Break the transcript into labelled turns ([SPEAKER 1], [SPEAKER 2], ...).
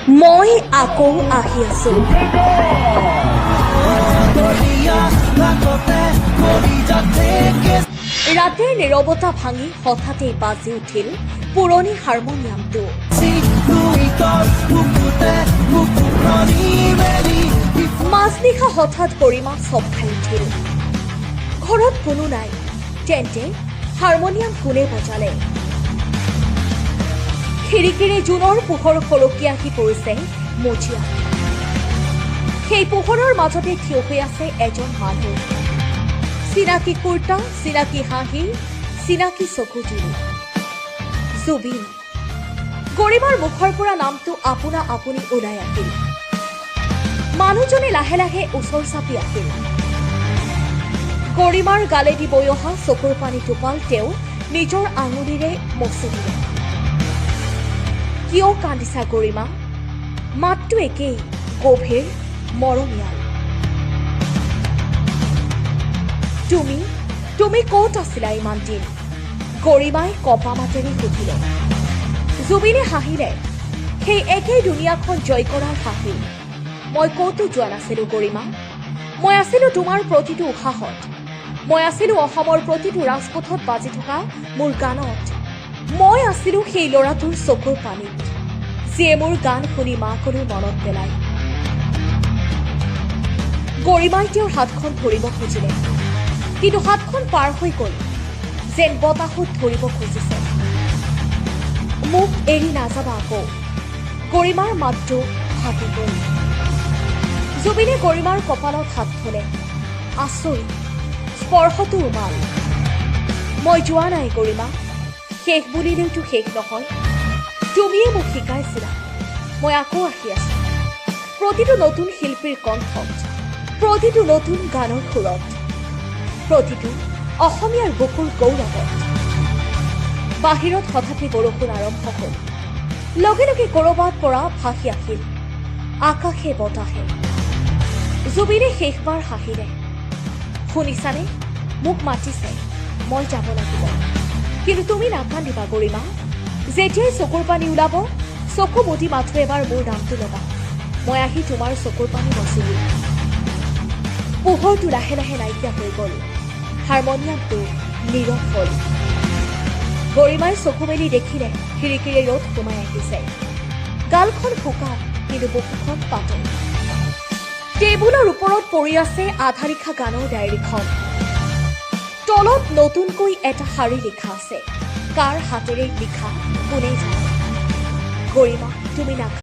[SPEAKER 1] মই আকৌ আহি আছো।
[SPEAKER 2] লাগতে কলিজা থেকে।
[SPEAKER 1] ৰাতিৰ নীৰৱতা ভাঙি হঠাতেই বাজি উঠিল পুৰণি হাৰমনিয়ামটো।
[SPEAKER 2] লুইতৰ বুকুতে বুকুখনি মেলি।
[SPEAKER 1] মাজনিশা হঠাৎ গৰিমা চক খাই উঠিল। ঘৰত কোনো নাই, তেন্তে হাৰমনিয়াম কোনে বজালে? খিৰিকীৰে জোনৰ পোহৰ সৰকি আহি পৰিছে মজিয়াত। সেই পোহৰৰ মাজতে থিয় হৈ আছে এজন মানুহ। চিনাকি কুৰ্তা, চিনাকি হাঁহি, চিনাকি চকুজুৰি। জুবিন। গৰিমাৰ মুখৰ পৰা নামটো আপোনা আপুনি ওলাই আহিল। মানুহজনে লাহে লাহে ওচৰ চাপি আহিল। গৰিমাৰ গালেদি বৈ অহা চকুৰ পানী টোপাল তেওঁ নিজৰ আঙুলিৰে মচি দিলে। "কিয় কান্দিছা গৰিমা?" মাতটো একেই গভীৰ, মৰমীয়াল। তুমি ক'ত আছিলা ইমান দিন?" গৰিমাই কঁপা মাতেৰে সুধিলে। জুবিনে হাঁহিলে, সেই একেই দুনীয়াখন জয় কৰাৰ হাঁহি। "মই ক'তো যোৱা নাছিলো গৰিমা। মই আছিলো তোমাৰ প্ৰতিটো উশাহত। মই আছিলো অসমৰ প্ৰতিটো ৰাজপথত বাজি থকা মোৰ গানত। মই আছিলো সেই ল'ৰাটোৰ চকুৰ পানীত, যিয়ে মোৰ গান শুনি মাকলৈ মনত পেলায়।" গৰিমাই তেওঁৰ হাতখন ধৰিব খুজিলে, কিন্তু হাতখন পাৰ হৈ গ'ল, যেন বতাহত ধৰিব খুজিছে। "মোক এৰি নাযাবা আকৌ।" গৰিমাৰ মাতটো ভাগি গ'ল। জুবিনে গৰিমাৰ কপালত হাত থলে। আচৰিত, স্পৰ্শটো উমাল। "মই যোৱা নাই গৰিমা। শেষ বুলিলেওতো শেষ নহয়। তুমিয়ে মোক শিকাইছিলা। মই আকৌ আহি আছো, প্ৰতিটো নতুন শিল্পীৰ কণ্ঠত, প্ৰতিটো নতুন গানৰ সুৰত, প্ৰতিটো অসমীয়াৰ বুকুৰ গৌৰৱত।" বাহিৰত হঠাতে বৰষুণ আৰম্ভ হ'ল। লগে লগে ক'ৰবাত পৰা ভাহি আহিল আকাশে বতাহে। জুবিনে শেষবাৰ হাঁহিলে। "শুনিছানে? মোক মাতিছে। মই যাব লাগিব। কিন্তু তুমি নাকান্দিবা গৰিমা। যেতিয়াই চকুৰ পানী ওলাব, চকু মুদি মাথো এবাৰ মোৰ নামটো ল'বা। মই আহি তোমাৰ চকুৰ পানী মচি দিম।" পোহৰটো লাহে লাহে নাইকিয়া হৈ গ'ল। হাৰমনিয়ামটো নীৰৱ হ'ল। গৰিমাই চকু মেলি দেখিলে খিৰিকীৰে ৰ'দ সোমাই আহিছে। গালখন শুকান, কিন্তু বুকুখন পাতল। টেবুলৰ ওপৰত পৰি আছে আধা লিখা গানৰ ডায়েৰীখন। তলত নতুনকৈ এটা শাৰী লিখা আছে। কাৰ হাতেৰে লিখা কোনে জানে। গৰিমা, তুমি নাকান্দিবা।